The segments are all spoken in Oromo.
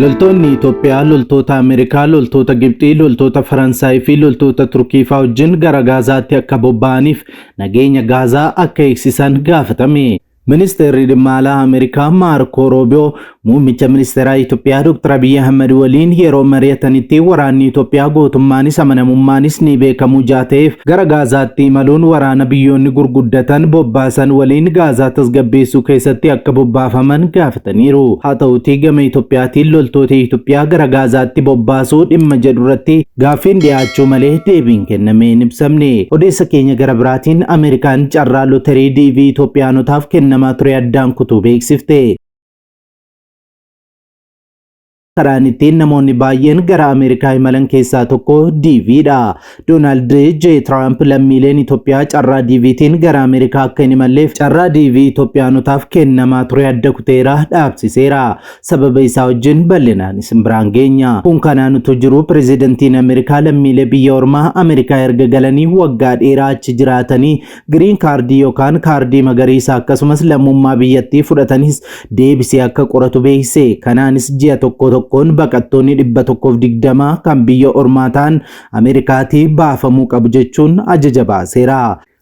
Loltoonni Itoophiyaa loltoota Ameerikaa, loltoota Gibxii, loltoota Faransaay fi loltoota Turkii fa'aa wajjin gara Gaazaatti akka bobba'aniif nageenya Gaazaa akka eegsisan gaafatame. Ministeerri dhimma alaa Ameerikaa Maarkoo Roobiyoo muummicha ministeeraa Itoophiyaa Dr. Abiyyi Ahmad waliin yeroo mari'atanitti waraanni Itoophiyaa gootummaanis amanamummaanis ni beekamu jaateef gara Gaazaatti imaluun waraana biyyoonni gurguddatan bobbaasan waliin Gaazaa tasgabbeessuu keessatti akka bobbaafaman gaafataniiru. Haa ta'utii gama Itoophiyaatiin loltoota Itoophiyaa gara Gaazaatti bobbaasuu dhimma jedhu irratti gaaffiin dhiyaachuu malee deebiin kennamee hin ibsamne. Odeessa keenya gara biraatiin Ameerikaan carraa lotarii DV Itoophiyaanotaaf kennamaa ture addaan kutuu beeksifte. Karaan ittiin namoonni baay'een gara Ameerikaa imalan keessaa tokko DV dha. Doonaald J. Tiraamp lammiileen Itoophiyaa carraa DVtiin gara Ameerikaa akka hin imalleef carraa DV Itoophiyaanotaaf kennamaa ture adda kuteera dhaabsiseera. Sababa isaa wajjin bal'inaan isin biraan geenya. Kun kanaan utuu jiru pirezidantiin Ameerikaa lammiilee biyya ormaa Ameerikaa erga galanii waggaa dheeraa achi jiraatanii giriin kaardii yookaan kaardii magariisa akkasumas lammummaa biyyattii fudhatanis deebisee akka qoratu beeksise. Kanaanis ji'a tokko tokkoon baqattoonni 120 kan biyya ormaa ta'an Ameerikaatii baafamuu qabu jechuun ajaja baaseera.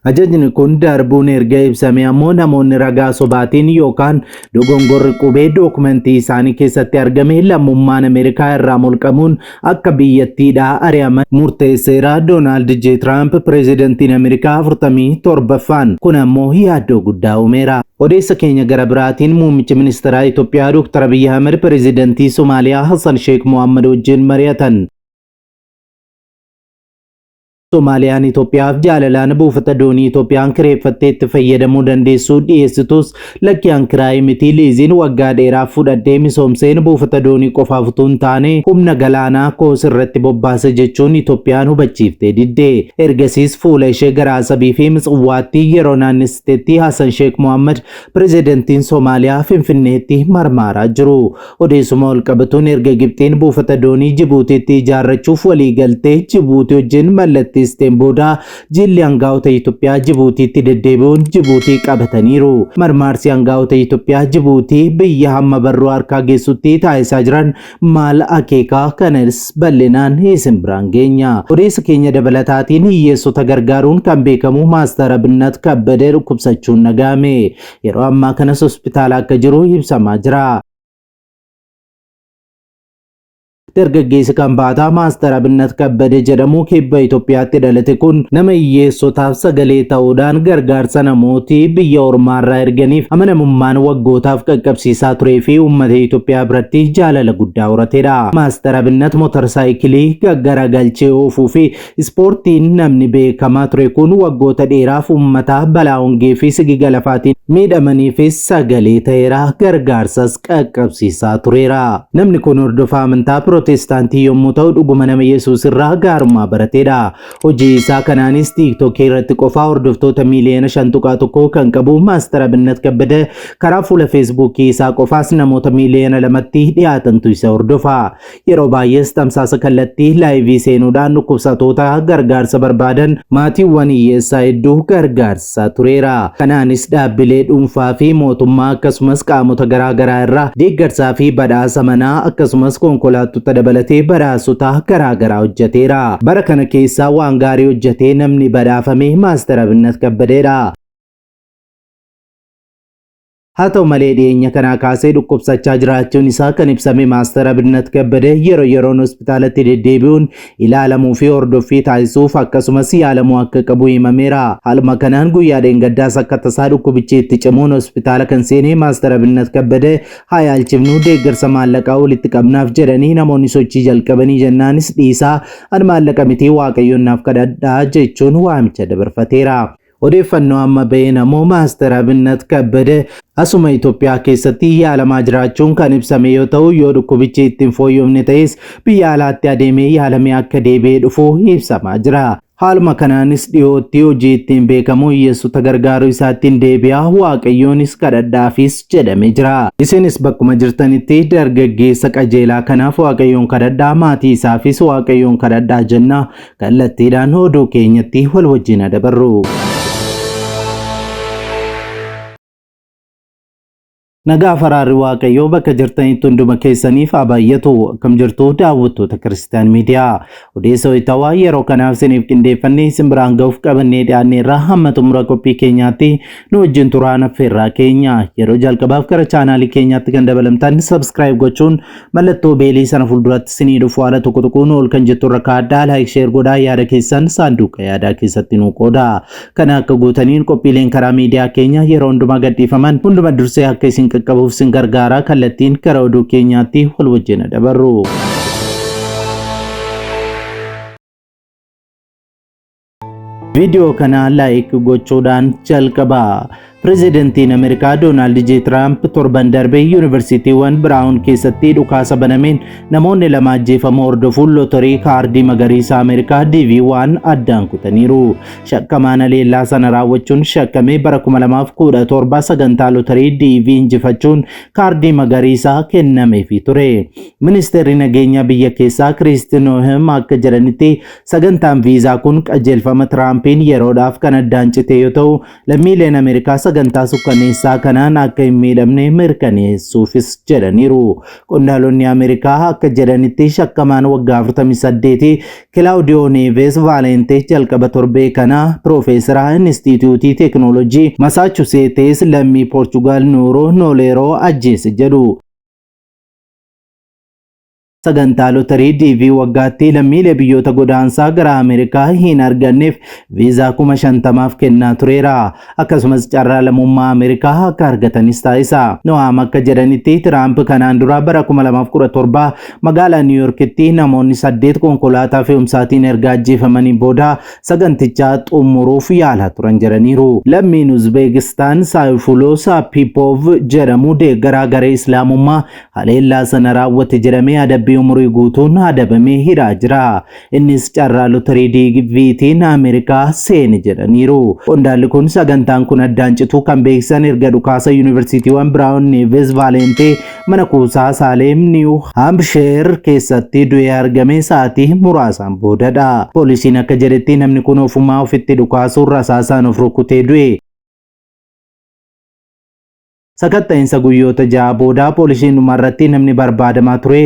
Ajajni kun darbuun erga ibsame ammoo namoonni ragaa sobaatiin yookaan dogongorri qubee dookumentii isaanii keessatti argame lammummaan Ameerikaa irraa mulqamuun akka biyyattiidhaa ari'aman murteesseera. Doonaald J. Tiraamp pireezidantiin Ameerikaa 47ffaan kun ammoo yaaddoo guddaa uumeera. Odeessa keenya gara biraatiin muummichi ministeeraa Itoophiyaa Dr. Abiyyi Ahmed pireezidantii Somaaliyaa Hassan Sheekh Mohammad wajjin mari'atan. Somaaliyaan Itoophiyaaf jaalalaan buufata doonii Itoophiyaan kireeffattee itti fayyadamuu dandeessuu dhiyeessitus lakki an kiraayii miti liiziin waggaa dheeraaf fudhadhee misoomseen buufata doonii qofaaf utuu hin taane humna galaanaa koos irratti bobbaasa jechuun Itoophiyaan hubachiiftee didde. Ergasiis fuula ishee gara Asabii fi Mitsawwaatti yeroo naannessitetti Hasan Sheek Mohammad pirezidantiin Somaaliyaa Finfinneetti marmaaraa jiru. Odeessuma walqabatuun erga Gibxiin buufata doonii Jibuutiitti ijaarrachuuf waliigaltee Jibuutii wajjin mallatteessiteen booda jilli angaa'ota Itoophiyaa Jibuutiitti deddeebi'uun Jibuutii qabataniiru. Marmaarsi angaa'ota Itoophiyaa Jibuutii biyya hamma barruu harkaa geessutti taasisaa jiran maal akeekaa kanas bal'inaan isin biraan geenya. Odeessa keenya dabalataatiin hiyyeessota gargaaruun kan beekamu Maastar Abinnat Kabbadee dhukkubsachuun dhaga'ame. Yeroo ammaa kanas hospitaala akka jiru ibsamaa jira. Dargaggeessi Kambaataa Maastar Abinnat Kabbade jedhamu kibba Itoophiyaatti dhalate kun nama hiyyeessotaaf sagalee ta'uudhaan gargaarsa namooti biyya ormaarraa erganiif amanamummaan waggootaaf qaqqabsiisaa turee fi uummata Itoophiyaa biratti jaalala guddaa horatedha. Maastar Abinnat motorsaayikilii gaggaragalchee oofuu fi Ispoortiin namni beekamaa ture kun waggoota dheeraaf uummata balaa hongee fi sigiga lafaatiin miidhamaniifis sagalee ta'eera, gargaarsas qaqqabsiisaa tureera. Namni kun hordofaa amantaa Pirootestaantii yommuu ta'u dhuguma nama Yesuus irraa gaarummaa barateedha. Hojii isaa kanaanis Tiiktookii irratti qofaa hordoftoota miiliyoona 5.1 kan qabu Maastar Abinnat Kabbada karaa fuula Feesbuukii isaa qofaas namoota miiliyoona 2tti dhiyaatantu isa hordofa. Yeroo baay'ees tamsaasa kallattii laayivii seenuudhaan dhukkubsatoota gargaarsa barbaadan maatiiwwan hiyyeessaa hedduu gargaarsisaa tureera. Kanaanis dhaabbilee dhuunfaa fi mootummaa akkasumas qaamota garaa garaa irraa deeggarsaa fi badhaasa manaa akkasumas konkolaattota dabalatee badhaasota garaa garaa hojjeteera. Bara kana keessaa waan gaarii hojjetee namni badhaafame Maastar Abinnat Kabbadeedha. Haa ta'u malee dhiyeenya kanaa kaasee dhukkubsachaa jiraachuun isaa kan ibsame Maastar Abinnat Kabbadee yeroo yeroon hospitaalatti deddeebi'uun ilaalamuu fi hordoffii taasisuuf akkasumas yaalamuu akka qabu himameera. Haaluma kanaan guyyaa dheengaddaas akka tasaa dhukkubichi itti cimuun hospitaala kan seene Maastar Abinnat Kabbadee haa yaalchifnu deeggarsa maallaqaa walitti qabnaaf jedhanii namoonni sochii jalqabanii jennaanis dhiisaa an maallaqa miti waaqayyoon naaf kadhadhaa jechuun waamicha dabarfateera. Odeeffannoo amma ba'een ammoo Maastar Abinnat Kabbade asuma Itoophiyaa keessatti yaalamaa jiraachuun kan ibsame yoo ta'u yoo dhukkubichi itti hin fooyyofne ta'es biyya alaatti adeemee yaalamee akka deebi'ee dhufu ibsamaa jira. Haaluma kanaanis dhiyootti hojii ittiin beekamu hiyyeessota gargaaruu isaattiin deebi'a waaqayyoonis kadhadhaafis jedhame jira. Isinis bakkuma jirtanitti dargaggeessa qajeelaa kanaaf waaqayyoon kadhadhaa maatii isaafis waaqayyoon kadhadhaa jenna. Kallattiidhaan oduu keenyatti wal wajjin adabarru. Nagaa faraarri Waaqayyoo bakka jirtanitti hunduma keessaniif haa baay'atu. Akkam jirtu daawwattoota Kiristiyaan Miidiyaa. Odeessa wayitaawaa yeroo kanaaf isiniif qindeeffannee isin biraan ga'uuf qabannee dhiyaanneerra hamma xumura qophii keenyaatti nu wajjin turaan affeerraa keenya. Yeroo jalqabaaf gara chaanaalii keenyaatti kan dabalamtan subscribe gochuun mallattoo beelii sana fuulduratti isinii dhufu haala tokko tuquun ol kan jettu irra kaa'adhaa like share godhaa yaada keessan saanduqa yaadaa keessatti nu qooda. Kana akka gootaniin qophiileen karaa miidiyaa keenya yeroo hundumaa gadhiifaman hunduma dursee akka isin qaqqabuuf isin gargaara. Kallattiin gara oduu keenyaatti wal wajjin dabarru. Viidiyoo kana like gochuudhaan jalqaba. Pireezidantiin Ameerikaa Doonaald J. Tiraamp torban darbe yuunivarsiitiiwwan Biraawun keessatti dhukaasa banameen namoonni lama ajjeefamuu hordofuun lootorii kaardii magariisa Ameerikaa DV1 addaan kutaniiru. Shakkamaan haleellaa sana raawwachuun shakkamee bara 2017 sagantaa lootorii DV injifachuun kaardii magariisaa kennameefii ture. Ministeerri nageenyaa biyya keessaa Kiristii Noohem akka jedhanitti sagantaan viizaa kun qajeelfama Tiraampiin yeroodhaaf kan addaan cite yoo ta'u, lammiileen Ameerikaa sagantaa sukkaneessaa kanaan akka hin miidhamne mirkaneessuufis jedhaniiru. Qondaalonni Ameerikaa akka jedhanitti shakkamaan waggaa 48 Kilaawudiyoo Neeves Vaalente jalqaba torbee kana Piroofeesara Inistiitiyuutii Teekinooloojii Masaachuseetes lammii Poorchugaal Nuuroo Nooleeroo ajjeese jedhu. Sagantaa lotarii DV waggaatti lammiilee biyyoota godaansaa gara Ameerikaa hin arganneef viizaa 50,000 kennaa tureera. Akkasumas carraa lammummaa Ameerikaa akka argatanis taasisa. No'aam akka jedhanitti Tiraamp kanaan dura bara 2017 magaalaa Niiwuyorkitti namoonni 8 konkolaataa fe'umsaatiin erga ajjeefamanii booda sagantichaa xumuruuf yaalaa turan jedhaniiru. Lammiin Uzbeekistaan Saayifuloo Saappipoov jedhamu deeggaraa garee Islaamummaa haleellaa sana raawwate jedhamee adabbii umurii guutuun adabamee hidhaa jira. Innis carraa lotarii DVtiin Ameerikaa seene jedhaniiru. Qondaalli kun sagantaan kun addaan cituu kan beeksisan erga dhukaasa yuunivarsiitiiwwan Biraawun Neeves Vaalentee mana kuusaa Saaleem Niiw Hampsheer keessatti du'ee argame sa'aatii muraasaan boodadha. Poolisiin akka jedhetti namni kun ofumaa ofitti dhukaasuun rasaasaan of rukutee du'e. Sakatta'insa guyyoota 6 booda poolisiin dhumarratti namni barbaadamaa ture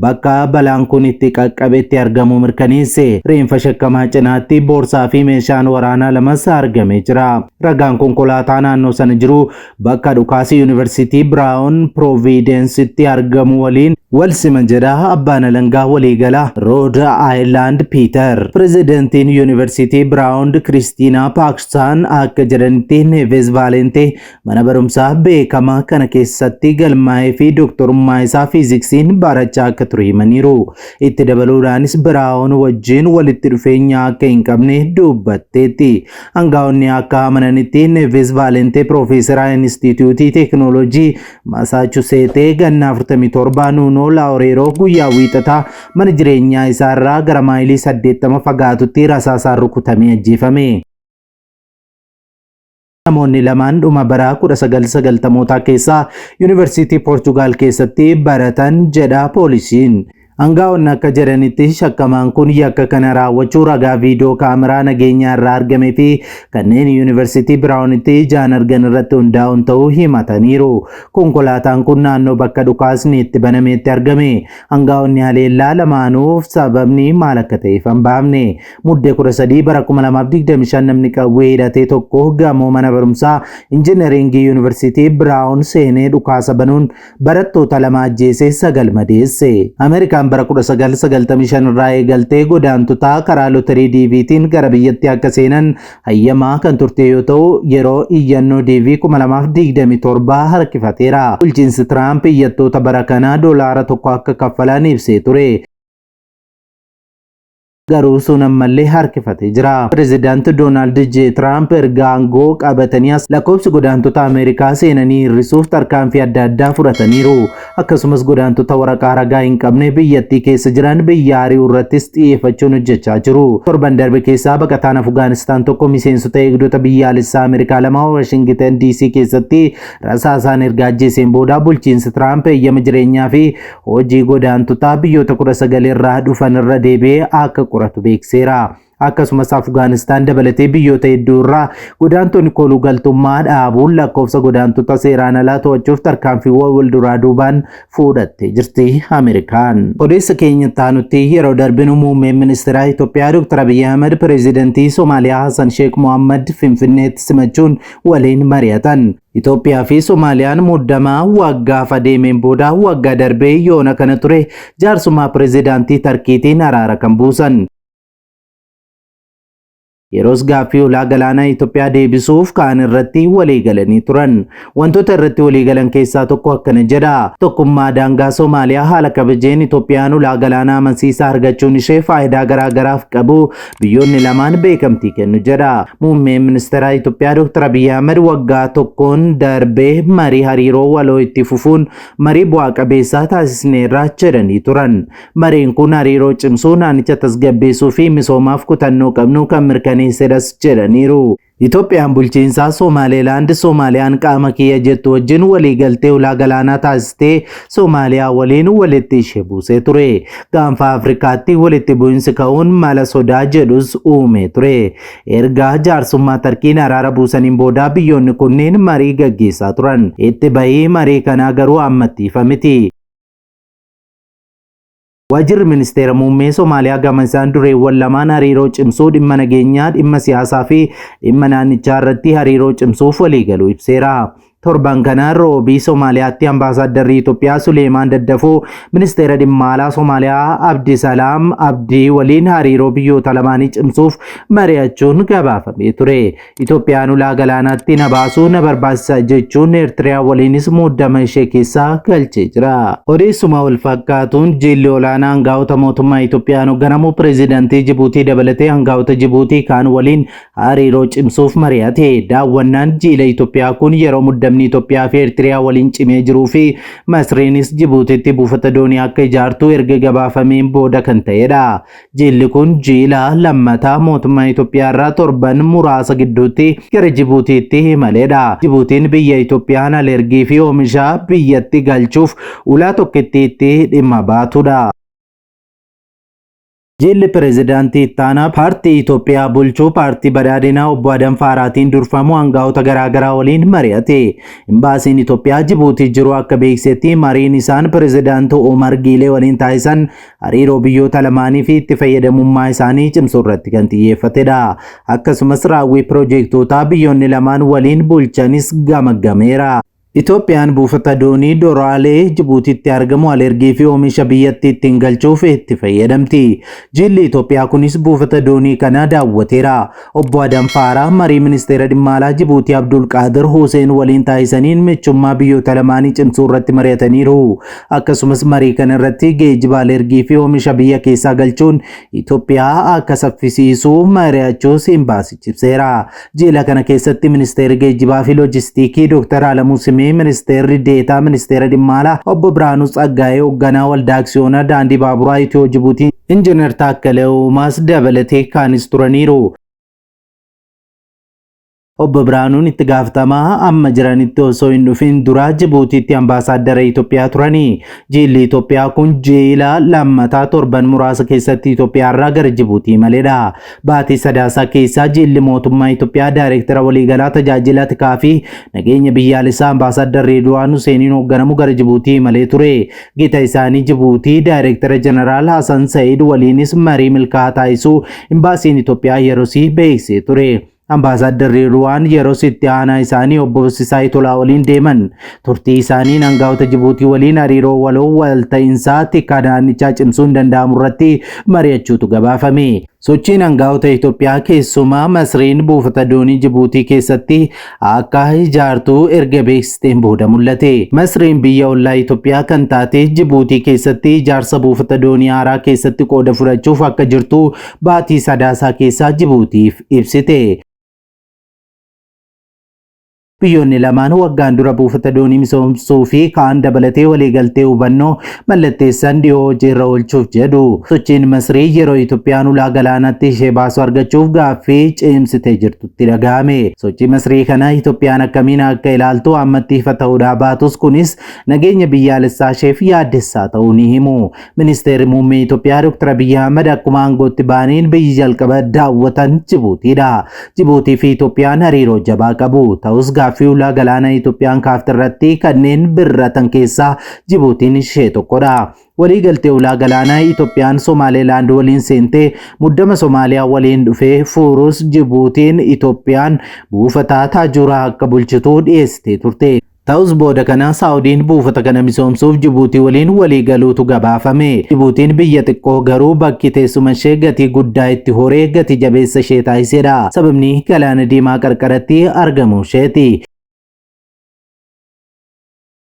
bakka balaan kun itti qaqqabetti argamuu mirkaneesse. Reenfa shakkamaa cinaatti boorsaa fi meeshaan waraanaa lamas argamee jira. Ragaan konkolaataa naannoo sana jiru bakka dhukaasi Yuunivarsiitii Biraawun Pirooviidensitti argamu waliin wal sima jedha abbaan alangaa waliigalaa Rood Aayilaand Piitar. Pireezidantiin Yuunivarsiitii Biraawun Kiristiinaa Paakstaan akka jedhanitti Neeves Vaalentee mana barumsaa beekamaa kana keessatti galmaa'ee fi dooktorummaa isaa fiiziksiin barachaa akka ture himaniiru. Itti dabaluudhaanis Biraawun wajjin walitti dhufeenya akka hin qabne dubbatteetti. Angaa'onni akka amananitti Neeves Vaalentee Piroofeesara Inistiitiyuutii Teekinooloojii Masaachuseetee ganna 47 Nuunoo Laawureeroo guyyaa wiixataa mana jireenyaa isaarraa gara maayilii 80 fagaatutti rasaasaan rukutamee ajjeefame. Namoonni lamaan dhuma bara 1990mootaa keessaa Yuunivarsiitii Poorchugaal keessatti baratan jedha poolisiin. Angaa'onni akka jedhanitti shakkamaan kun yakka kana raawwachuu ragaa viidiyoo kaameraa nageenyaa irraa argamee fi kanneen Yuunivarsiitii Biraawunitti ijaan argan irratti hundaa'uun ta'uu himataniiru. Konkolaataan kun naannoo bakka dhukaasni itti banametti argame. Angaa'onni haleellaa lamaanuuf sababni maal akka ta'e ifa hin baafne. Muddee 13 bara 2025 namni qawwee hidhatee tokko gamoo mana barumsaa Injiinaringii Yuunivarsiitii Biraawun seenee dhukaasa banuun barattoota 2 ajjeesee 9 madeesse. Ameerikaan bara 1995 irraa eegaltee godaantota karaa lotarii DVtiin gara biyyatti akka seenan hayyamaa kan turte yoo ta'u, yeroo iyyannoo DV 2027 harkifateera. Bulchiinsi Tiraamp iyyattoota bara kanaa doolaara 1 akka kaffalan ibsee ture. Garuu sun ammallee harkifatee jira. Pireezidaanti Doonaald J. Tiraamp erga aangoo qabatanii as lakkoofsi godaantota Ameerikaa seenanii hir'isuuf tarkaanfii adda addaa fudhataniiru. Akkasumas godaantota waraqaa ragaa hin qabne biyyattii keessa jiran biyya ari'uu irrattis xiyyeeffachuun hojjechaa jiru. Torban darbe keessaa baqataan Afgaanistaan tokko miseensota eegdota biyyaalessaa Ameerikaa 2 Waashingiten DC keessatti rasaasaan erga ajjeeseen booda bulchiinsi Tiraamp eeyyama jireenyaa fi hojii godaantotaa biyyoota 19 irraa dhufan irra deebi'ee akka qoratu beekseera. Akkasumas Afgaanistaan dabalatee biyyoota hedduu irraa godaantonni kooluu galtummaa dhaabuun lakkoofsa godaantota seeraan alaa to'achuuf tarkaanfiiwwan wal duraa duubaan fudhattee jirti Ameerikaan. Odeessa keenya taanutti yeroo darbinu, muummeen ministeeraa Itoophiyaa Dr. Abiyyi Ahmed pireezidantii Somaaliyaa Hassan Sheekh Mohammad Finfinneetti simachuun waliin mari'atan. Itoophiyaa fi Somaaliyaan muddamaa waggaaf adeemeen booda waggaa darbee yoona kana ture jaarsummaa pireezidaantii Tarkiitiin araara kan buusan. Yeroos gaaffii ulaa galaanaa Itoophiyaa deebisuuf kaan irratti walii galanii turan. Wantoota irratti walii galan keessaa tokko akkana jedha. Tokkummaa daangaa Somaaliyaa haala kabajeen Itoophiyaan ulaa galaanaa amansiisaa argachuun ishee faayidaa garaa garaaf qabu biyyoonni lamaan beekamtii kennu jedha. Muummeen ministeera Itoophiyaa Dr. Abiyyi Ahmed waggaa tokkoon darbee marii hariiroo waloo itti fufuun marii bu'aa qabeessaa taasisneerra jedhanii turan. Mariin kun hariiroo cimsuu, naannicha tasgabbeessuu fi misoomaaf kutannoo qabnu kan mirkaneessedhas jedhaniiru. Itoophiyaan bulchiinsaa Somaalilaand Somaaliyaan qaama kiyya jettu wajjin waliigaltee ulaa galaanaa taasistee Somaaliyaa waliin walitti ishee buusee ture. Gaanfa Afrikaatti walitti bu'insi ka'uun mala sodaa jedhus uumee ture. Erga jaarsummaa Tarkiin araara buusaniin booda biyyoonni kunneen marii gaggeessaa turan. Itti bahii marii kanaa garuu ammatti ifa miti. Waajjirri ministeera muummee Somaaliyaa gama isaan dureewwan lamaan hariiroo cimsuu, dhimma nageenyaa, dhimma siyaasaa fi dhimma naannichaa irratti hariiroo cimsuuf waliigaluu ibseera. Torban kana roobii Somaaliyaatti ambaasaaddarri Itoophiyaa Suleemaan Daddafoo ministeera dhimma alaa Somaaliyaa Abdisalaam Abdii waliin hariiroo biyyoota lamaanii cimsuuf mari'achuun gabaafamee ture. Itoophiyaan ulaa galaanaatti na baasuu na barbaachisa jechuun Eertiriyaa waliinis muddama ishee keessaa galchee jira. Odeessuma wal fakkaatuun, jilli olaanaa hangaa'ota mootummaa Itoophiyaan hoogganamu pireezidantii Jibuutii dabalatee hangaa'ota Jibuutii kaan waliin hariiroo cimsuuf mari'ate. Daawwannaan jiila Itoophiyaa kun yeroo muddamni Itoophiyaa fi Eertiriyaa waliin cimee jiruu fi Masriinis Jibuutitti buufata doonii akka ijaartu erga gabaafameen booda kan ta'edha. Jilli kun jiila lammataa mootummaa Itoophiyaa irraa torban muraasa gidduutti gara Jibuutiitti imaledha. Jibuutiin biyya Itoophiyaan alergii fi oomisha biyyatti galchuuf ulaa tokkittiitti dhimma baatudha. Jilli pireezidaantii ittaanaa paartii Itoophiyaa bulchuu, paartii badhaadhinaa, obbo Adam Faaraatiin durfamu hangaa'ota garaagaraa waliin mari'ate. Imbaasiin Itoophiyaa Jibuutii jiru akka beeksisetti, mariin isaan pireezidaantii Omar Giilee waliin taasisan hariiroo biyyoota lamaanii fi itti fayyadamummaa isaanii cimsuu irratti kan xiyyeeffatedha. Akkasumas raawwii piroojektootaa biyyoonni lamaan waliin bulchanis gamaggameera. Itoophiyaan buufata doonii Doraalee Jibuutitti argamu alergii fi oomisha biyyattii ittiin galchuuf itti fayyadamti. Jilli Itoophiyaa kunis buufata doonii kana daawwateera. Obbo Adam Faaraa marii ministeera dhimma alaa Jibuutii Abdul Qaadir Hussein waliin taasisaniin michummaa biyyoota lamaanii cimsuu irratti mari'ataniiru. Akkasumas marii kana irratti geejjiba alergii fi oomisha biyya keessaa galchuun Itoophiyaa akka saffisiisuu mari'achuus imbaasichi ibseera. Jila kana keessatti ministeerri geejjibaa fi loojistiikii Dr. Alamuu Simee, ministeerri deetaa ministeera dhimma alaa obbo Biraanuu Tsaggaayee, hoogganaa waldaa aksiyoonaa daandii baaburaa Itiyoo Jibuutii Injiinar Taakkalee Uumaas dabalatee kaanis turaniiru. Obbo Biraanuun itti gaafatamaa amma jiranitti osoo hin dhufin dura Jibuutiitti ambaasaaddara Itoophiyaa turani. Jilli Itoophiyaa kun jila lammataa torban muraasa keessatti Itoophiyaa irraa gara Jibuutii imaledha. Baatii Sadaasaa keessaa jilli mootummaa Itoophiyaa daayireektara waliigalaa tajaajila tikaa fi nageenya biyyaalessaa ambaasaaddar Reedwaan Huseeniin hoogganamu gara Jibuutii imalee ture. Gita isaanii Jibuutii daayireektara jeneraal Hasan Sa'iid waliinis marii milkaa'aa taasisuu imbaasiin Itoophiyaa yerosii beeksisee ture. Ambaasaadar Reedwaan yeroos itti aanaa isaanii obbo Sisaay Tolaa waliin deeman. Turtii isaaniin hangaa'ota Jibuutii waliin hariiroo waloo walta'iinsaa tikaa naannichaa cimsuun danda'amu irratti mari'achuutu gabaafame. Sochiin hangaa'ota Itoophiyaa keessumaa Masriin buufata doonii Jibuutii keessatti akka ijaartu erga beeksisteen booda mul'ate. Masriin biyya ollaa Itoophiyaa kan taate Jibuutii keessatti ijaarsa buufata doonii haaraa keessatti qooda fudhachuuf akka jirtu baatii Sadaasaa keessaa Jibuutiif ibsite. Biyyoonni lamaan waggaan dura buufata doonii misoomsuu fi kaan dabalatee waliigaltee hubannoo mallatteessan dhiyoo hojiirra oolchuuf jedhu. Sochiin Masrii yeroo Itoophiyaan ulaa galaanatti ishee baasu argachuuf gaaffii cimsitee jirtutti dhagahame. Sochii Masrii kana Itoophiyaan akkamiin akka ilaaltu ammatti ifa ta'uudhaa baatus, kunis nageenya biyyaalessaa isheef yaaddessaa ta'uu ni himu. Ministeerri muummee Itoophiyaa Dr. Abiyyi Ahmad akkuma aangootti ba'aniin biyyi jalqaba daawwatan Jibuutiidha. Jibuutii fi Itoophiyaan hariiroo jabaa qabu. Ta'us gaaffii ulaa galaana Itoophiyaan kaafte irratti kanneen birratan keessaa Jibuutiin ishee tokkodha. Waliigaltee ulaa galaanaa Itoophiyaan Somaalilaand waliin seentee muddama Somaaliyaa waliin dhufee fuurus, Jibuutiin Itoophiyaan buufata Taajuuraa akka bulchitu dhiyeessitee turte. Ta'us booda kana Saawudiin buufata kana misoomsuuf Jibuutii waliin walii galuutu gabaafame. Jibuutiin biyya xiqqoo garuu bakki teessuma ishee gatii guddaa itti horee gati jabeessa ishee taasisedha. Sababni Galaana Diimaa qarqaratti argamuu isheeti.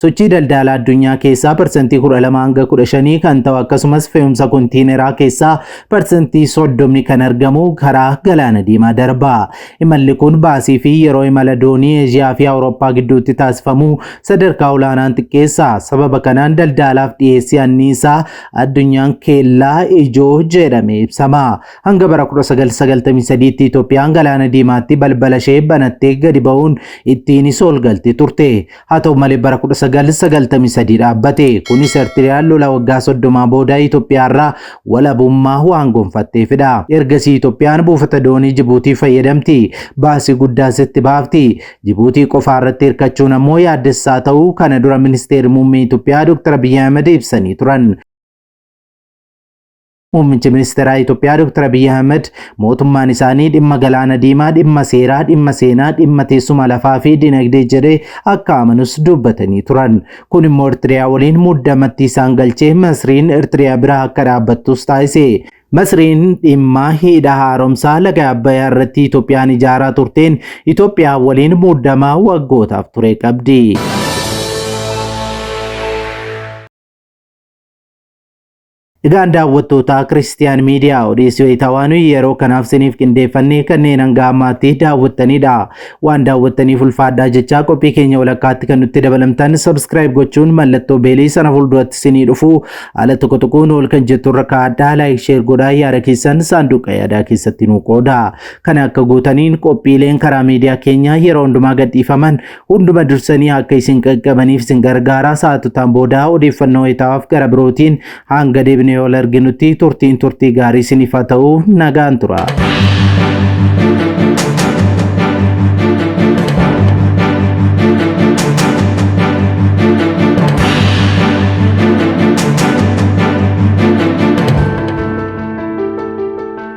Sochii daldala addunyaa keessaa 12% hanga 15 kan ta'u, akkasumas fe'umsa kontiineraa keessaa 30% kan argamu karaa Galaana Diimaa darba. Imalli kun baasii fi yeroo imala doonii Eeshiyaa fi Awurooppaa gidduutti taasifamu sadarkaa olaanaan xiqqeessa. Sababa kanaan daldalaaf dhiyeessii anniisaa addunyaan keellaa ijoo jedhamee ibsama. Hanga bara 1993tti Itoophiyaan Galaana Diimaatti balbala ishee banattee gadi ba'uun ittiinis ol galti turte. Haa ta'u malee bara 1993 dhaabbate. Kunis Eertiriyaan lola waggaa 30 booda Itoophiyaarraa walabummaa waan gonfatteefidha. Ergasii Itoophiyaan buufata doonii Jibuutii fayyadamti. Baasii guddaas itti baafti. Jibuutii qofaa irratti hirkachuun ammoo yaaddessaa ta'uu kana dura Ministeerri Muummee Itoophiyaa Dr. Abiyyi Ahmed ibsanii turan. Muummichi Ministeeraa Itoophiyaa Dr. Abiyyi Ahmed mootummaan isaanii dhimma Galaana Diimaa dhimma seeraa, dhimma seenaa, dhimma teessuma lafaa fi dinagdee jedhee akka amanus dubbatanii turan. Kun immoo Eertiriyaa waliin muddamatti isaan galchee Masriin Eertiriyaa bira akka dhaabbattus taasise. Masriin dhimma hidha haaromsaa laga Abbayyaa irratti Itoophiyaan ijaaraa turteen Itoophiyaa waliin muddama waggootaaf ture qabdi. Egaan daawwattoota Kiristiyaan Miidiyaa, odeessii wayitaawaa nuyi yeroo kanaaf siniif qindeeffannee kanneen hanga ammaatti daawwattanidha. Waan daawwattaniif ulfaadhaa jechaa, qophii keenya walakkaatti kan nutti dabalamtan subscribe gochuun mallattoo beelii sana fuulduratti sinii dhufu haala tokko tokkoon ol kan jettu irra kaa'adhaa, like, share godhaa, yaada keessan saanduqa yaadaa keessatti nu qooda. Kana akka gootaniin qophiileen karaa miidiyaa keenyaa yeroo hundumaa gadhiifaman hunduma dursanii akka isin qaqqabaniif isin gargaara. Sa'aatotaan booda odeeffannoo wayitaawaaf gara birootiin hanga deebinee ol arginutti turtiin turtii gaarii isiniif haa ta'u, nagaan tura.